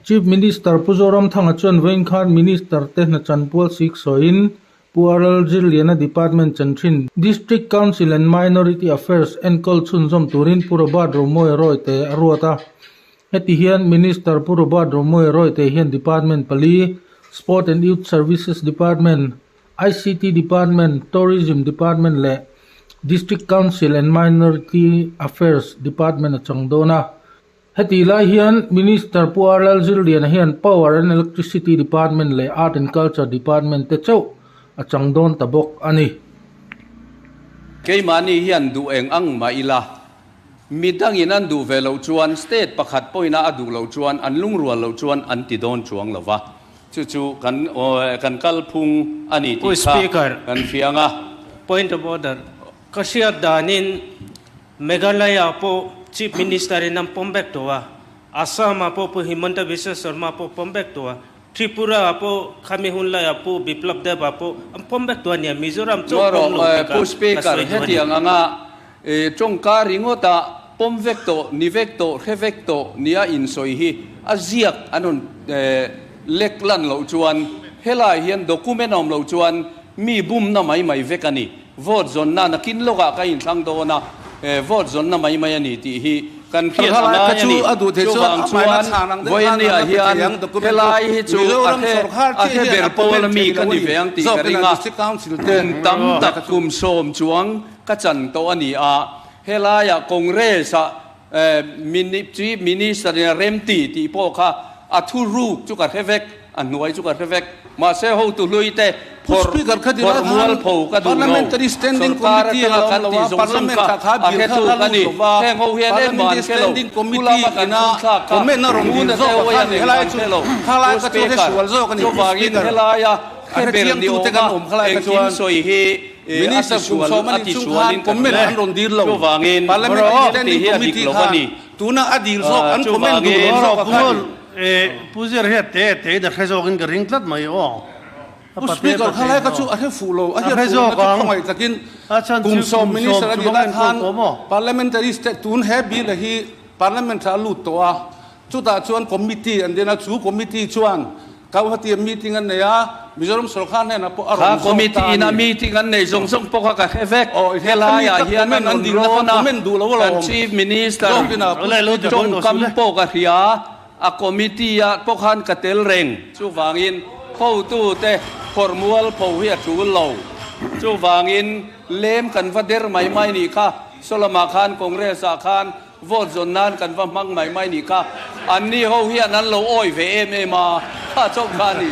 Chief Minister Pu Zoramthanga chuan vawiin khan Minister te hna chanpual sik sawiin Pu RL Zirliana Department chanchin District Council and Minority Affairs enkawl chhunzawm turin Pu Robert Romawia Rawite a ruat a. Heti hian Minister Pu Robert Romawia Rawite hian Department pali, Sport and Youth Services Department, ICT Department, Tourism Department leh District Council and Minority Affairs Department a chang dawn a. Hetih lai hian Minister Pu R Lalzirliana hian Power and Electricity Department leh Art and Culture Department te chauh a chang dawn ta bawk a ni. Keimahni hian duh eng ang mah ila, midangin an duh ve loh chuan state pakhat pawhina a duh loh chuan an lungrual loh chuan an ti dawn chuang lo va, chu chu kan kan kalphung a ni tih kha kan hria ang a. Point of order, Ka hriat danin Meghalaya pawh Chief Minister in an pawm vek tawh a, Assam ah pawh Pu Himanta Biswa Sarma pawh pawm vek tawh a, Tripura ah pawh khami hun laiah Pu Biplab Deb ah pawh an pawm vek tawh a nia, Mizoram chauh pawm lo tih Pu ka Speaker, sawi duh a ni. hetiang anga tawngka ringawta pawm vek tawh, ni vek tawh, hre vek tawh nia insawi hi a ziak an rawn lek lan loh chuan helai hian document a awm loh chuan mi bumna mai mai vek a ni. Vote zawnna nakin lawkah ka inthlang dawn a, vote zawnna mai mai a ni tih hi kan hriat a ngai a ni. Chuvang chuan vawinia hian helai hi chu a hre a hre ber pawl ami ka ni ve ang tih ka ring a, kum tam tak kum sawm chuang ka chan tawh a ni a, helaiah Congress-ah Chief Minister in a remti tih pawh kha a thuruk chu ka hre vek, a hnuai chu ka hre vek. Mahse hotu hlui te phawrh phawrh mualpho ka duh lo. Sorkar atanga kan tih zawng zawng kha a hretu ka ni. Heng ho hian engmah an hre lo. Pu lama kan chhungthlak kha tuna te ho hian engmah an hre lo. Pu Speaker, chuvangin helaia hre ber ni awma engkim sawi hi A ti sual, a ti sualin ka hria. Chuvangin, tih hi a dik lo a ni. Chuvangin, Pu Zir hi a te te in a hre zawkin ka ring tlat mai aw. A pate pate in aw. A hre zawk ang. A chhan chu kum sawm chuang a enkawl tawh maw? Chutah chuan committee an din a, chu committee chuan Kauhati-a meeting an nei a, Mizoram sorkar hnenah pawh a Kha rawn zawk ta a committee ina ni. meeting an nei zawng zawng pawh kha ka hre vek. Aw, he Helaiah khami hian comment an an rawn dilna kha rawn a, comment duh lo kan alawm. Chief Minister Zawkin a Pu Speaker. tawngkam pawh ka hria, a committee-ah pawh khan ka tel reng. Chuvangin hotute phawrh mualpho hi a tul lo. Chuvangin lem kan va der mai mai nih kha, Sawlamah khan Congress-ah khan Vote zawn nan kan va hmang mai mai nih kha. Anni ho hian an lo awi ve em em a, kha chauh kha a ni.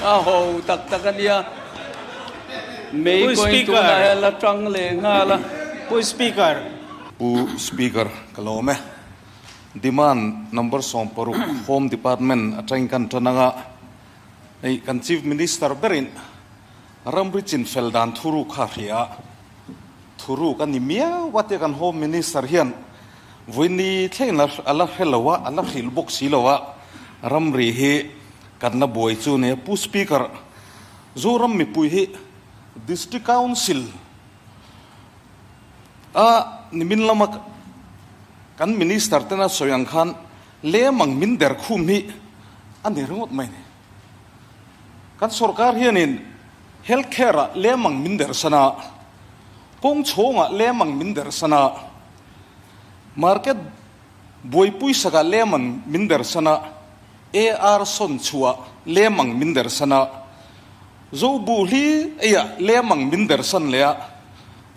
A ho tak tak a nia. Mei Pu kawiin Speaker. tunah hian la tang leh nghal a. Pu Speaker. Pu Speaker, ka lawm e. Demand number 16 Home Department atangin kan tan anga, hei kan Chief Minister berin ramri chinfel dan thuruk kha a hria a. Thuruk a ni miau a tia kan Home Minister hian vawiini thleng a la hre lo a, a la hrilh bawk si lo a, ramri hi kan la buai chu nia. Pu Speaker, Zoram mipui hi District Council a nimin lama kan Minister tena sawi ang khan lem ang min der khum hi a ni ringawt mai ni. Kan sorkar hianin health care ah lemang min der san a, kawng chhawng ah lemang min der san a, market buaipui sak ah lemang min der san a, AR sawn chhuah ah lemang min der san a, Zo buh hli ei ah lemang min der san leh a,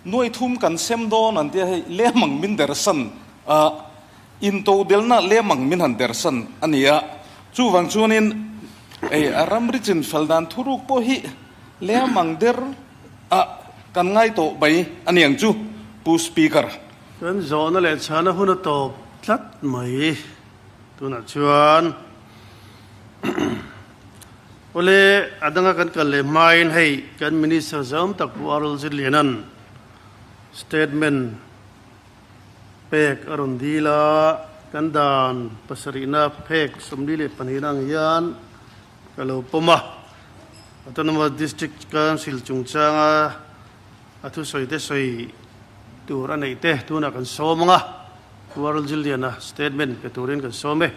nuai thum kan sem dawn an tia hei lemang min der san a, Intodelna lemang min han dersan a ni a, chuvang chuanin ei a ramri chin fel dan thuruk pawh hi lemang der ah kan ngai tawh mai a ni ang chu, Pu Speaker. Kan zawhna leh chhana hun a tawp tlat mai. Tunah chuan awle a danga kan kal leh hmain hei kan Minister zam tak Pu Arul Zirliana'n statement Pek a rawn dil a, kan dan pasarihna phek 42 ang hian ka lo pawm a. Autonomous District Council chungchanga a thusawi te sawi tur a neih te tunah kan sawm ang a, Pu Arul Zilliana statement pe turin kan sawm e.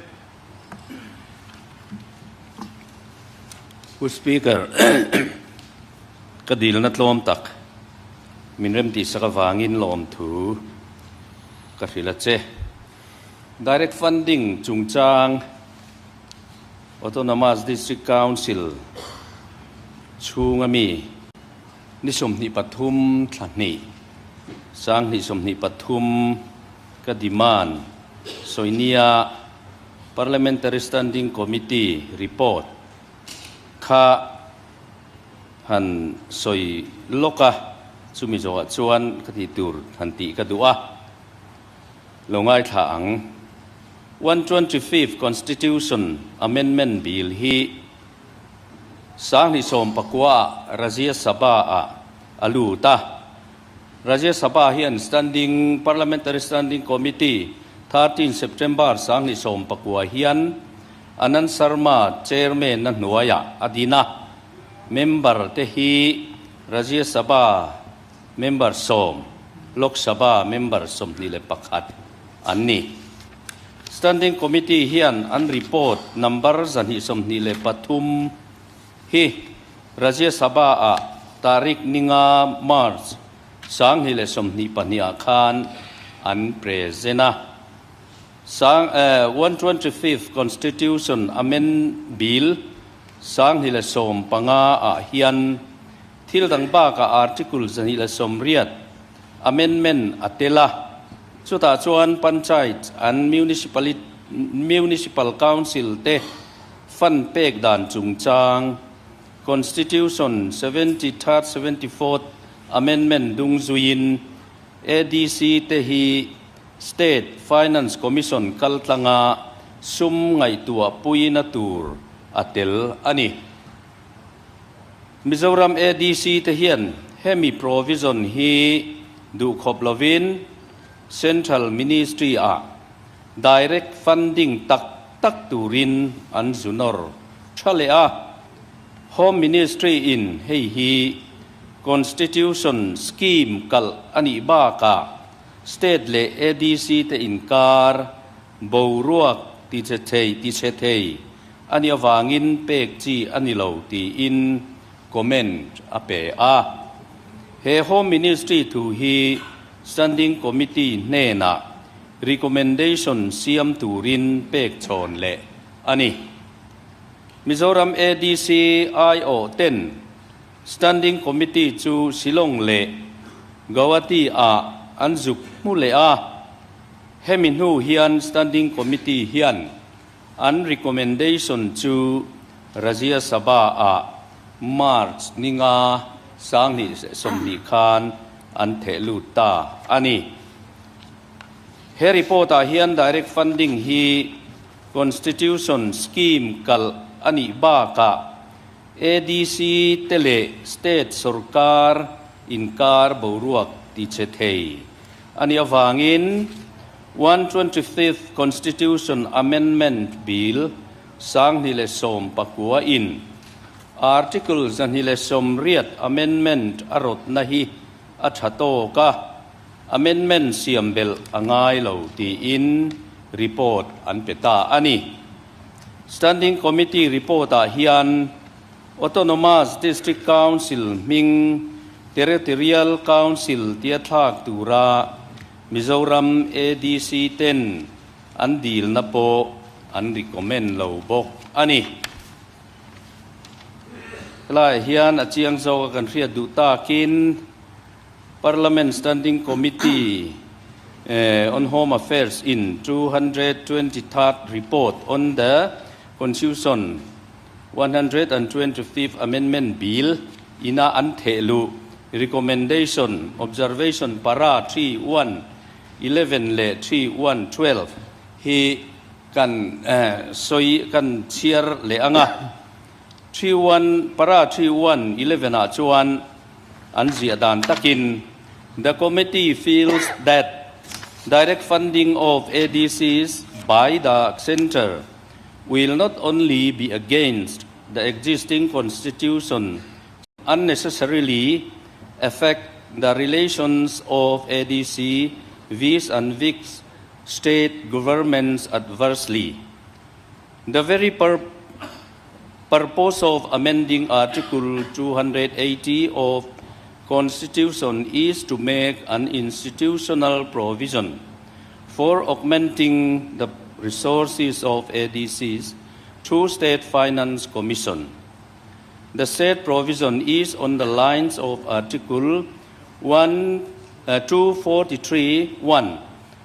Pu Speaker, ka dilna tlawm tak min remtihsak avangin lawmthu ka hrilh a che. Direct Funding chungchang Autonomous District Council chhunga mi ni 23 thla hnih sang hnih 23 ka demand sawinia Parliamentary Standing Committee report kha han sawi lawk a, chumi zawhah chuan ka tih tur han tih ka duh a, lo ngaithla ang. 125th Constitution Amendment Bill hi 2019 ah Rajya Sabha ah a lut a, Rajya Sabha hian Standing Parliamentary Standing Committee 13 September 2019 hian Anand Sharma Chairman-a hnuaiah a din a, member te hi Rajya Sabha member sawm, Lok Sabha member 21 an ni. Standing Committee hian an report number 123 hi Rajya Sabha-ah tarik ninga March 2022 ah khan an present a. Sang 125th Constitution Amend Bill 2015 ah hian thil dang bakah Article 180 Amendment a tel a, chutah chuan Panchayat and Municipal Council te fund pek dan chungchang Constitution 73rd, 74th Amendment dung zuiin ADC te hi State Finance Commission kaltlanga sum ngaihtuah puina tur a tel a ni. Mizoram ADC te hian hemi provision hi duhkhawp lovin Central Ministry ah direct funding tak tak turin an zu nawr tha leh a. Home Ministry in hei hi Constitution scheme kalh a nih bakah State leh ADC te inkar boruak tichhe thei tichhe thei a nih avangin pek chi a ni lo tiin comment a pe a. He Home Ministry thu hi Standing Committee hnenah recommendation siam turin pek chhawn leh a ni. Mizoram ADC aiawh ten Standing Committee chu Shillong leh Guwahati ah an zuk hmu leh a, hemi hnu hian Standing Committee hian an recommendation chu Rajya Sabha ah March ninga 2020 khan an theh lut ta a ni. He report ah hian direct funding hi Constitution scheme kalh a nih bakah ADC te leh state sorkar inkar boruak tichhe thei a nih avangin 125th Constitution Amendment Bill 2019 in Article 180 Amendment a rawtna hi a tha tawk a, amendment siam belh a ngai lo tiin report an pe ta a ni. Standing Committee report-ah hian Autonomous District Council hming Territorial Council tia thlak tura Mizoram ADC ten an dilna pawh an recommend lo bawk a ni. Helaiah hian a chiang zawka kan hriat duh takin Parliament Standing Committee on Home Affairs in 223rd report on the Constitution 125th Amendment Bill ina an theh luh recommendation observation para 3 1 11 leh 3 1 12 hi kan sawi kan chhiar leh ang a. 3 1 para 3 1 11 ah chuan an ziah dan takin The committee feels that direct funding of ADCs by the Centre will not only be against the existing constitution unnecessarily affect the relations of ADC vis and vis state governments adversely. The very pur Purpose of amending Article 280 of Constitution is to make an institutional provision for augmenting the resources of ADCs through State Finance Commission. The said provision is on the lines of Article 1, uh, 243 1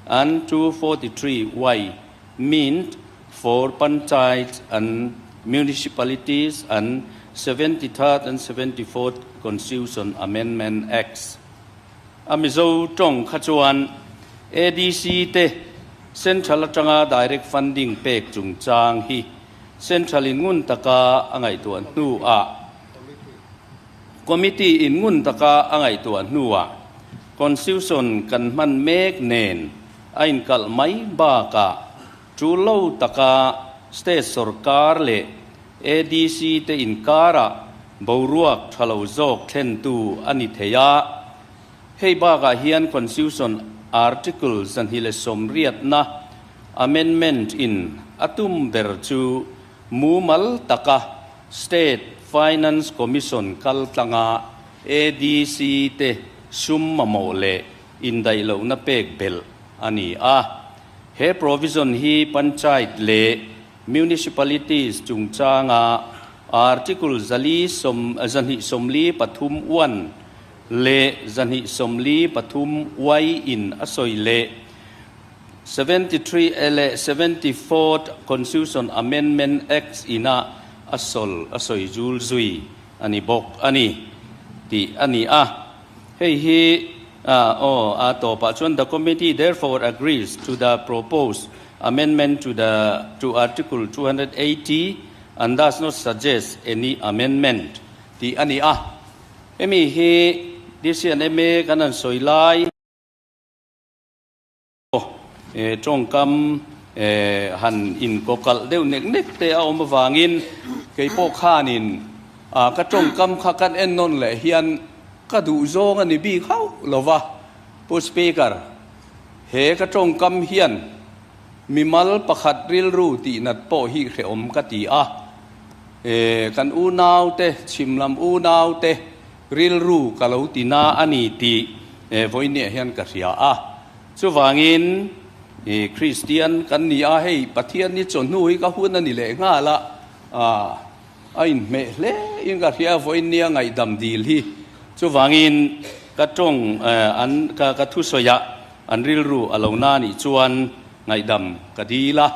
and 243Y meant for panchayats and municipalities and 73rd and 74th Constitution Amendment Acts. A Mizo tawng kha chuan ADC te Central atanga direct funding pek chungchang hi Central in ngun taka a ngaihtuah hnuah Committee in ngun taka a ngaihtuah hnuah Constitution kan hman mek nen a inkalh mai bakah tul lo taka State sawrkar leh ADC te inkarah boruak tha lo zawk thlentu a ni thei a. Hei bakah hian Constitution Article 180na Amendment in a tum ber chu mumal taka State Finance Commission kaltlanga ADC te sum mamawh leh indaih lohna pek belh a ni a. He provision hi Panchayat leh Municipalities chungchanga Article 243 one leh 243 Y in a sawi leh 73 leh 74th Constitution Amendment Acts ina a sawl a sawi zul zui a ni bawk a ni tih a ni a. Hei hi aw a tawpah chuan the committee therefore agrees to the proposed amendment to the to Article 280 and does not suggest any amendment tih a ni a. Hemi hi DCNMA kan han sawi lai. Tawngkam han inkawkalh deuh nek nek te a awm avangin kei pawh khanin ka tawngkam kha kan en nawn leh hian ka duh zawng a ni bik hauh lo va. Pu Speaker, he ka tawngkam hian mimal pakhat rilru tihnat pawh hi hrehawm ka ti a. Kan unaute, chhimlam unaute rilru ka lo ti na a ni tih vawinia hian ka hria a. Chuvangin, Kristian kan ni a, hei Pathian ni chawhnu hi ka hun a ni leh nghal a, a inhmeh hle in ka hria vawinia ngaihdam dil hi. Chuvangin, ka tawng an ka thusawiah an rilru a lo na nih chuan ngaihdam ka dil a.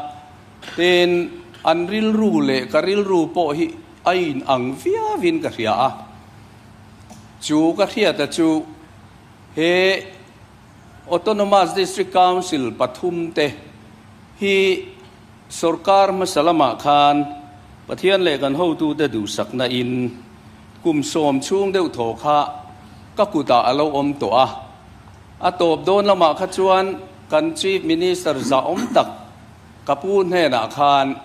Tin, an rilru leh ka rilru pawh hi a inang viauin ka hria a. Chu ka hriata chu he Autonomous District Council pathum te hi sorkar hmasa lamah khan Pathian leh kan hotute duhsakna in kum sawm chhung deuh thaw kha ka kutah a lo awm tawh a. A tawp dawn lamah kha chuan kan Chief Minister zahawm tak ka pu hnenah khan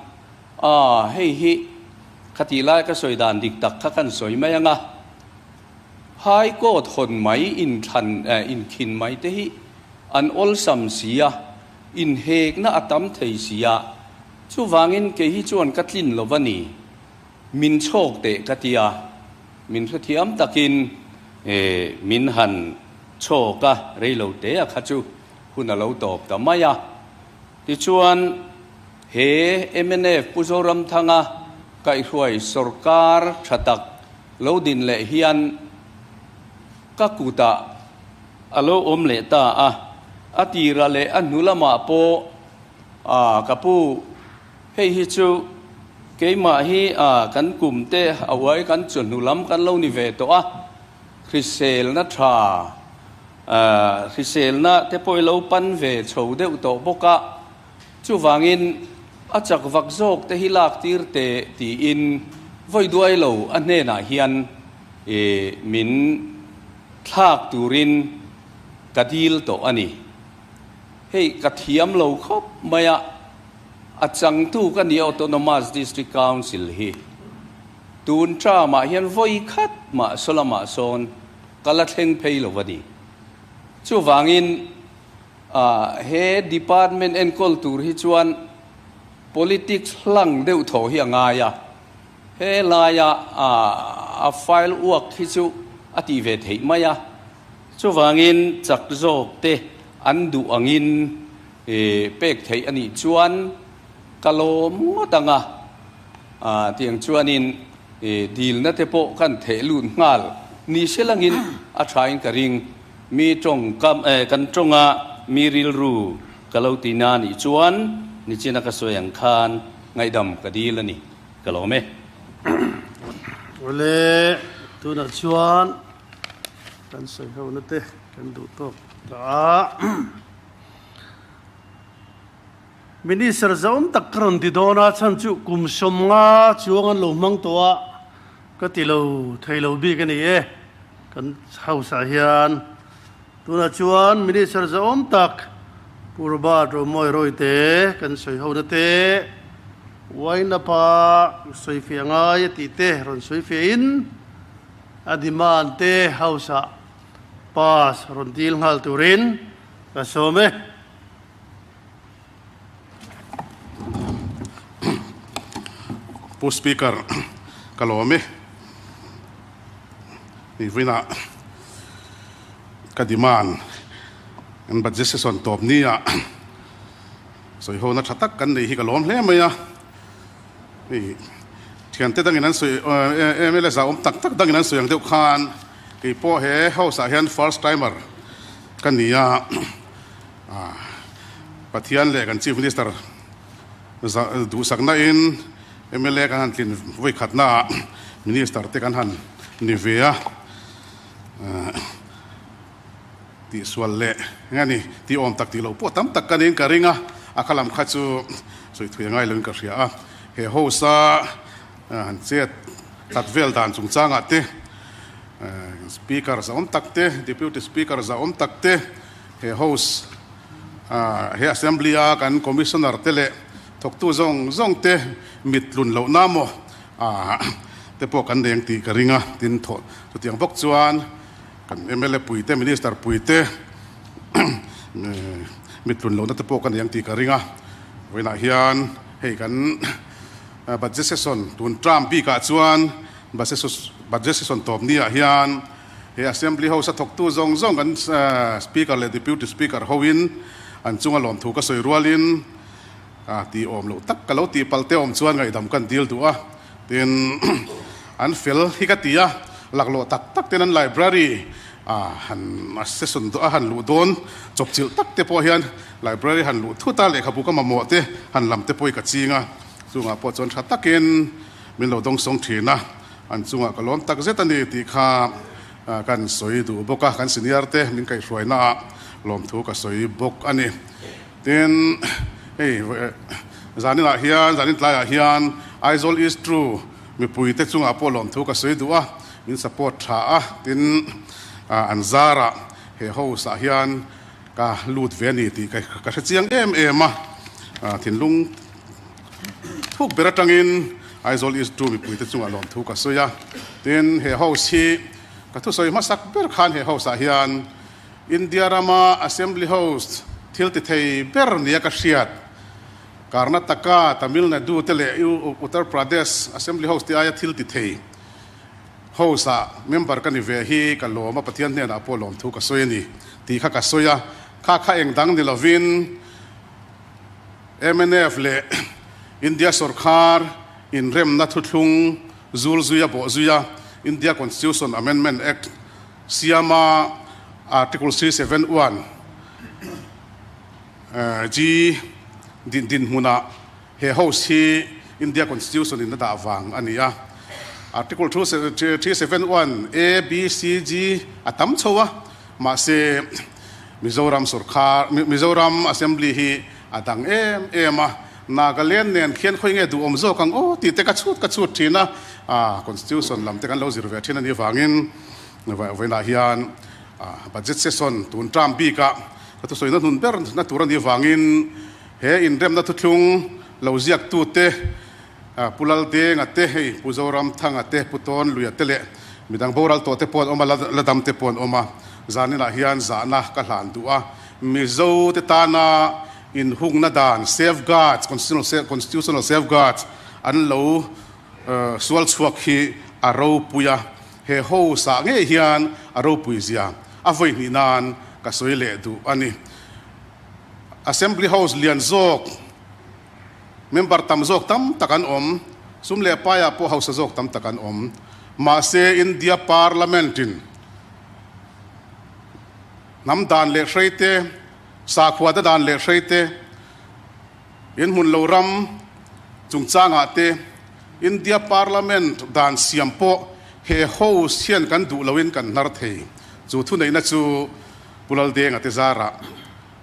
a hei hi khatih lai ka sawi dan dik tak kha kan sawi mai ang a. High Court hawn mai inthlan inkhin mai te hi an awlsam si a, inhekna a tam thei si a, chuvangin kei hi chuan ka tlin lo va ni, min chhawk teh ka ti a, min hrethiam takin min han chhawk a, reilo te a kha chu hun a lo tawp ta mai a. Tichuan he mnf Pu Zoramthanga kaihhruai sawrkar tha tak Lo din leh hian ka kutah a lo awm leh ta a, a tira leh a hnu lamah pawh a ka pu, hei hi chu keimah hi a kan kum te a uai kan chu hnu lam kan lo ni ve tawh a, hriselna tha hriselna te pawh i lo pan ve chho deuh tawh bawk a, Chuvangin, a chak vak zawk te hi lak tir teh tiin vawi duai lo a hnenah hian min thlak turin ka dil tawh a ni. Hei ka thiam lo khawp mai a, a changtu ka ni Autonomous District Council hi tun term-ah hian vawi khat mah sawlamah sawn ka la thleng phei lo a ni. Chuvangin, He department enkawl tur hi chuan politics hlang deuh tho hi a ngai a. He laia a file uak hi chu a tih ve theih mai a, chuvangin chak zawk te an duh angin pek theih a nih chuan ka lawm ngawt ang a, tiang chuanin dilna te pawh kan theh lut nghal ni se langin a thain ka ring. Mi tawngkam kan tawnga mi rilru ka lo ti na nih chuan nichina ka sawi ang khan ngaihdam ka dil a ni. Ka lawm e. Awle, tunah chuan kan sawi ho na te kan duh tawk ta a. Minister zaum tak ka rawn ti dawn a, chhan chu kum 50 chuang an lo hmang tawh a, ka ti lo thei lo bik a ni e. Kan house ah hian tunah chuan Minister zaum tak Pu Robert Romawi Rawite kan sawi ho na te, Wainapa sawi fiah ngai a tih te rawn sawi fiah in a demand te house ah pass rawn dil nghal turin ka sawm e. Pu Speaker, ka lawm e. Ni vawiinah ka demand an budget session tawp nia sawi hona tha tak kan nei hi ka lawm hle mai a. Hei thiante dangin an sawi mla zah awm tak tak dangin an sawi ang deuh khan kei pawh he house ah hian first timer ka ni a. Pathian leh kan Chief Minister duhsakna in mla kan han tlin vawi khatna ah Minister te kan han ni ve a, tihsual leh eng a ni tih awm tak tih loh pawh tam tak ka niin ka ring a, a kha lam kha chu sawi thui a ngai loin ka hria a, he house a han chet tlat vel dan chungchangah te Speaker zahawm tak te, Deputy Speaker zahawm tak te, He House ah he Assembly a kan Commissioner te leh thawktu zawng zawng te mit tlun loh na maw ah te pawh kan nei ang tih ka ring a, tin thawh chutiang bawk chuan kan mla pui te Minister pui te mit tlun lohna te pawh ka nei ang tih ka ring a, vawiinah hian hei kan Budget Session tun term bikah chuan Budget Session tawp ni ah hian He Assembly House a thawktu zawng zawng kan Speaker leh Deputy Speaker hoin an chunga lawmthu ka sawi rualin tih awm loh tak ka lo tih palh te awm chuan ngaihdam kan dil duh a, tin an fel hi ka ti a, laklawh tak tak ten an library han session a han luh dawn chawpchilh tak te pawh hian library han luh thut a lehkhabu ka mamawh te han lam te pawh hi ka ching a, chungah pawh chuan tha takin min lo dawngsawng thin a. An chungah ka lawm tak zet a ni tih kha kan sawi duh bawk a, kan senior te min kaihhruaina ah lawmthu ka sawi bawk a ni. Tin, hei zanin ah hian, zanin tlaiah hian Aizawl East True mipui te chungah pawh lawmthu ka sawi duh a, min support tha a, tin an zarah he house ah hian ka lut ve a ni tih ka hre chiang em em a, thinlung thuk ber atangin Aizawl East 2 mipuite chungah lawmthu ka sawi a, tin he house hi ka thusawi hmasak ber khan he house ah hian India rama Assembly House thil ti thei ber nia ka hriat Karnataka, Tamil Nadu te leh Uttar Pradesh Assembly House te aia thil ti thei house ah member ka ni ve hi ka lawm a, Pathian hnenah pawh lawmthu ka sawi a ni tih kha ka sawi a, kha kha eng dang ni lovin Mnf leh India sawrkhar inremna thuthlung zul zuia bawh zuia India Constitution Amendment Act siama Article 371 G dinhmunah he House hi India Constitution in a dah vang a ni a. Article 371 A, B, C, G a tam chho a, Mahse, Mizoram sawrkhar, Mizoram Assembly hi a dang em em a, Nagaland nen khian khawi nge duhawm zawk ang aw tih te ka chhut ka chhut thin a, Constitution lam te kan lo zir ve thin a nih vangin vawiinah hian Budget Session tun term bikah ka thusawina hnun ber na tur a nih vangin he inremna thuthlung lo ziaktute Pu Laldenga te, hei Pu Zoramthanga te, Pu Tawnluia te leh midang boral tawh te pawh an awm a, la dam te pawh an awm a. Zaninah hian zahna ka hlan duh a, Mizo te tana inhungna dan, safeguards, constitutional safeguards an lo Sual chhuak hi a ropui a, he house-ah ngei hian a ropui zia a vawi hnih nan ka sawi leh duh a ni. Assembly House lian zawk, member tam zawk tam tak an awm, sum leh paiah pawh hausa zawk tam tak an awm. Mahse India Parliament-in hnam dan leh hreite, sakhuada dan leh hreite, In hmun lo ram chungchangah te India Parliament dan siam pawh he House hian kan duh loin kan hnar thei. Chu thuneihna chu Pu Laldenga te zarah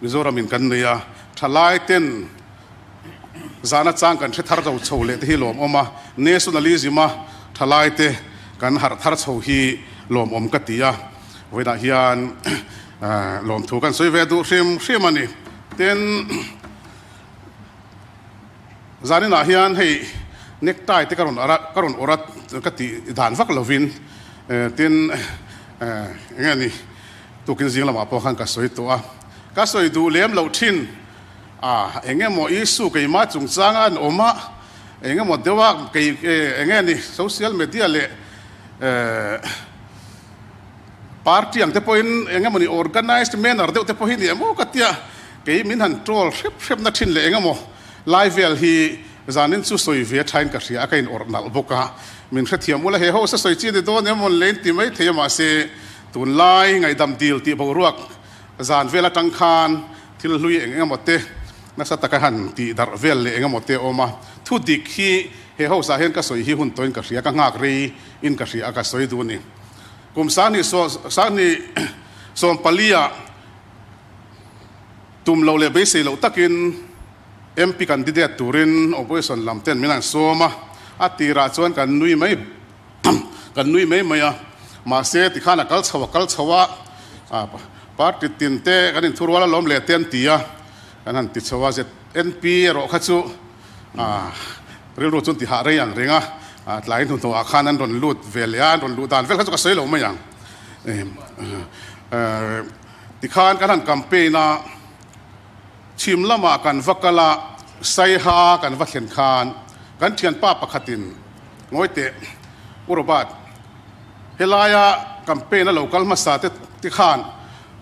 Mizoramin kan nei a, thalai ten zahna chang kan hre thar zo chho leh te hi lawmawm a, nationalism a thalai te kan harh thar chho hi lawmawm ka ti a, vawiinah hian lawmthu kan sawi ve duh hrim hrim a ni. Tin, zaninah hian hei necktie te ka rawn awrh a, ka rawn awrh a ka tih dan vak lovin tin eng nge ni tukin zing lamah pawh khan ka sawi tawh a, ka sawi duh lem loh thin a, eng emaw issue keimah chungchanga an awm a, eng emaw deuha kei eng nge ni social media leh Party ang te pawhin eng emawni organised manner deuh te pawh hi ni emaw ka tia, kei min han troll hrep hrep na thin leh eng emaw lai vel hi zanin chu sawi ve thain ka hria a, ka in awrh nalh bawk a, min hrethiam ula he house a sawi chi ni dawn emaw le in ti mai thei a mahse tunlai ngaihdam dil tih boruak zan vel atang khan thil hlui eng emaw te nasa taka han tih darh vel leh eng emaw te a awm a, thu dik hi he house ah hian ka sawi hi hun tawhin ka hria, ka nghak rei in ka hria a ka sawi duh a ni. Kum 2024 ah tum loh leh beisei loh takin MP candidate turin opposition lam ten min han sawm a, a tirah chuan kan nui mai kan nui mai mai a, mahse tikhan a kal chho a kal chho a, party tin te kan inthurual alawm leh te an ti a, kan han ti chho a, ZNP erawh kha chu Rilru chuan tihah rei ang reng a, tlai hnuhnawhah khan an rawn lut ve leh a, an rawn luh dan vel kha chu ka sawi lo mai ang. Tikhan kan han campaign a, chhim lamah kan va kal a, Saiha kan va thlen khan kan thianpa pakhatin ngawi teh U Robert, helaia campaign a lo kal hmasa te tikhan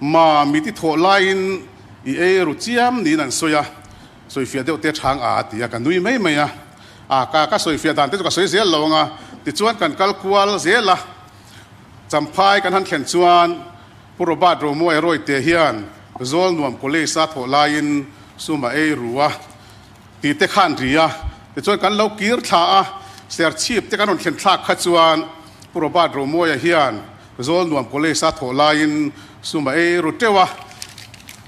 Mami ti thawh laiin i ei ru chiam niin an sawi a, Sawifiah deuh te chhang a a ti a, ka nui mai mai a. A ka ka sawifiah dan te chu ka sawi zel lo ang a, tichuan kan kal kual zel a. Champhai kan han thlen chuan Pu Robert Romuai Rawite hian Zawlnuam College a thawh laiin sum a ei ru a tih te khan ri a, tichuan kan lo kir thla a, Serchhip te kan rawn thlen thlak kha chuan Pu Robert Romuaia hian Zawlnuam College a thawh laiin sum a ei ru teuh a,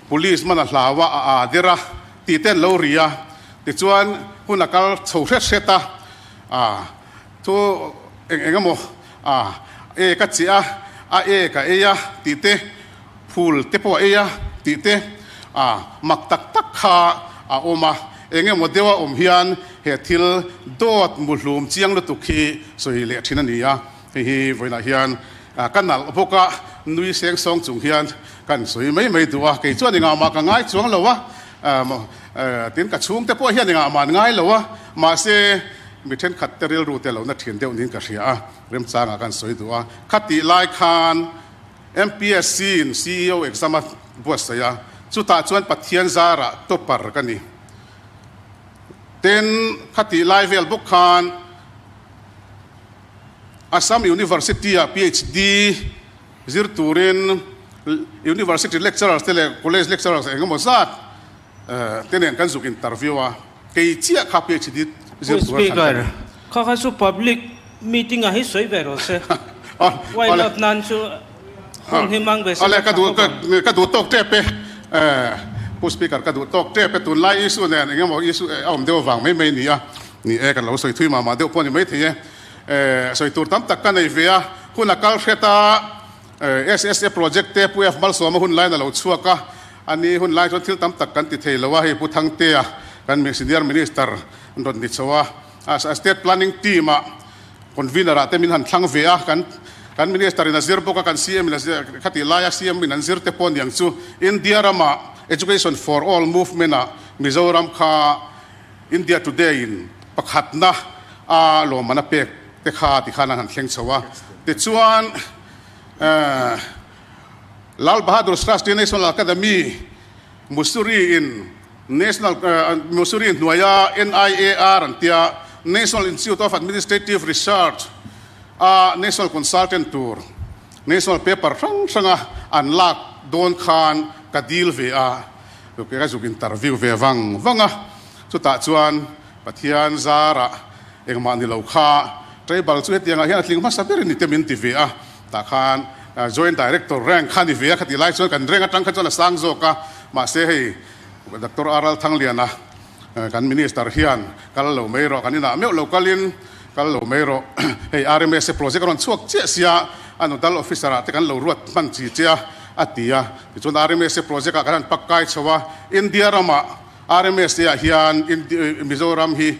Police man a hlau a, a aa der a tih te an lo ri a, tichuan hun a kal chho hret hret a, aa thu eng eng emaw aa e ka chiah a, a e ka ei a tih te, phul te pawh a ei a tih te aa mak tak tak kha a awm a, eng emaw deuh a awm hian he thil dawt muhlum chiang lutuk hi sawi leh thin a ni a. Hei hi vawiinah hian ka nalh bawk a, nui seng sawng chung hian kan sawi mai mai duh a, kei chuan engah mah ka ngai chuang lo a, tin ka chhungte pawh hian engah mah an ngai lo a, mahse mi thenkhat te rilru te lohna thin deuh niin ka hria a, remchangah kan sawi duh a. Khatih lai khan MPSC in CEO exam a buatsaih a, chutah chuan Pathian zarah topper ka ni. Tin, khatih lai vel bawk khan Assam University-ah PhD zir turin University lecturers te leh college lecturers eng emaw zat te nen kan zuk interview a, kei chiah kha PhD zir tura thlan ka ni. Kha kha chu public meeting ah hi sawi ve rawh se. Why not nan chu hun hi mang ve se ka tha bawk ang. Ka duh tawk tep e. Pu Speaker ka duh tawk tep e. Tunlai issue nen eng emaw issue a awm deuh avang mai mai ni a. Ni e, kan lo sawi thui mah mah deuh pawh a ni maithei e. Sawi tur tam tak ka nei ve a, hun a kal hret a, SSA project te Pu F Malsawma hun laiin a lo chhuak a, ani hun lai chuan thil tam tak kan ti thei lo a, hei Pu Thangtea kan senior minister an rawn ni chho a, state planning team ah convener ah te min han thlang ve a, kan kan minister in a zir bawk a, kan CM in a zir, khatih laia CM in an zir te pawh niang chu India rama Education for All movement ah Mizoram kha India Today in pakhatna a lawmman a pek te kha tikhan an han thleng chho a. Tichuan, Lal Bahadur Shastri National Academy, Mussoorie in National Mussoorie hnuaia NIAR an tia National Institute of Administrative Research a National Consultant tur National paper hrang hranga an lak dawn khan ka dil ve a, ka zuk interview ve vang vang a, chutah chuan Pathian zarah engmah ni lo kha tribal chu hetiangah hian a tling hmasa ber a ni te min ti ve a, tah khan Joint Director rank kha a ni ve a, khatih lai chuan kan rank atang kha chuan a sang zawk a, mahse hei Doctor R Lalthangliana kan Minister hian kal lo mai rawh, kan inah meuh lo kalin kal lo mai rawh, hei RMSA project a rawn chhuak chiah sia a nodal officer ah te kan lo ruat hman chi che a, a ti a, tichuan RMSA project ah kan han pak kai chho a, India ramah RMSA ah hian Mizoram hi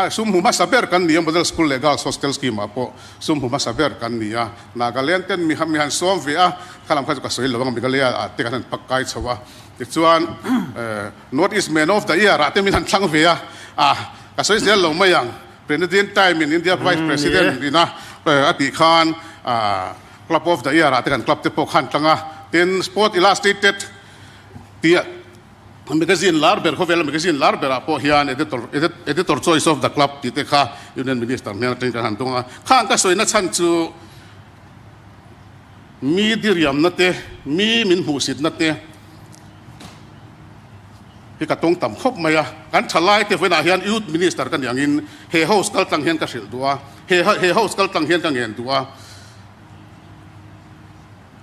sum hmu hmasa ber kan ni a, Model School leh Girls Hostel Scheme ah pawh sum hmu hmasa ber kan ni a, Nagaland ten mi han sawm ve a, khalam kha chu ka sawi lo ang, Meghalaya ah te kan han pak kai chho a, tichuan North East Man of the Year ah te min han thlang ve a, ka sawi zel lo mai ang, President time in India Vice President ina a tih khan Club of the Year ah te kan club te pawh khan tlang a, tin Sport Illustrated tih Magazine lar ber, khawvela magazine lar berah pawh hian editor, editor choice of the club tih te kha Union Minister hmel atangin kan han dawng a. Khang ka sawina chhan chu mi diriamna te, mi min hmuhsitna te hi ka tawng tam khawp mai a. Kan thalai te vawiinah hian Youth Minister ka nih angin he house kal tlang hian ka hrilh duh a, he he house kal tlang hian ka ngen duh a.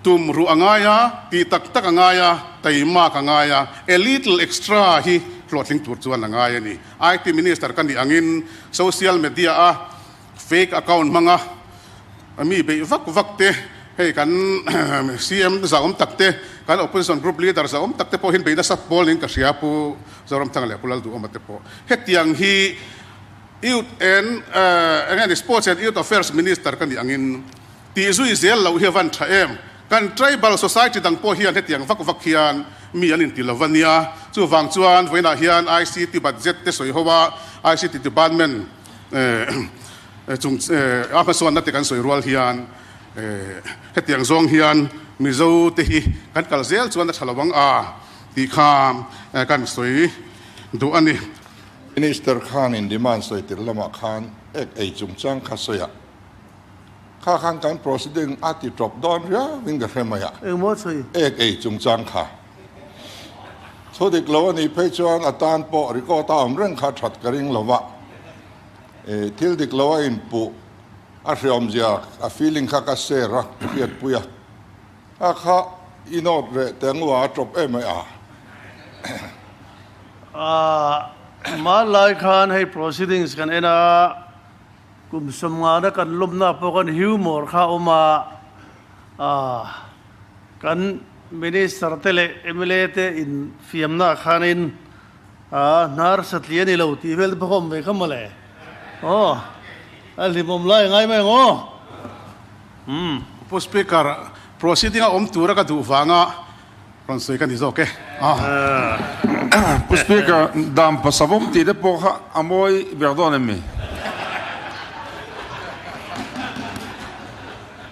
Tum ruh a ngai a, tih tak tak a ngai a, taimak a ngai a, a little extra hi hlawhtling tur chuan a ngai a ni. IT Minister ka nih angin social media a fake account hmanga mi beih vak vak te, hei kan CM zahawm tak te, kan opposition group leader zahawm tak te pawh hian beih nasa pawl niin ka hria Pu Zoramthanga leh Pu Lalduhawma te pawh. Hetiang hi Youth and eng nge ni Sports and Youth Affairs Minister ka nih angin Tih zui zel loh hi a van tha em? Kan tribal society dang pawh hian hetiang vak vak hian mi an inti lo a nia. Chuvang chuan vawiinah hian ICT budget te sawi ho a, ICT department chung a hmasawnna te kan sawi rual hian hetiang zawng hian Mizo te hi kan kal zel chuan a tha lo ang a tih kha kan sawi duh a ni. Minister khanin demand sawi tir lamah khan ek ei chungchang kha sawi a. Kha khan kan proceeding a ti tawp dawn riau in ka hre mai a. Engmaw chhui? Ek ei chungchang kha. Thu dik lo a nih phei chuan a tan pawh record a awm reng kha that ka ring lo va. E, thil dik lo a inpuh a hreawmzia a feeling kha ka share a, ka hriatpui a. A kha i note reh teh ngua a tawp em ai a. A, hmanlai khan hei proceedings kan en a. Kum sawmngana kan lawmna pawh kan humor kha a awm a, kan Minister te leh mla te infiamna khanin hnar satli a ni lo tih vel te pawh kha awm ve kha mawle. Aw, a hlimawm lai a ngai mai ang aw. Umm. Pu Speaker, proceeding a awm tura ka duh vanga rawn sawi ka ni zawk e. Pu Speaker, dan pasavawm tih te pawh kha a mawi ber dawn em mi?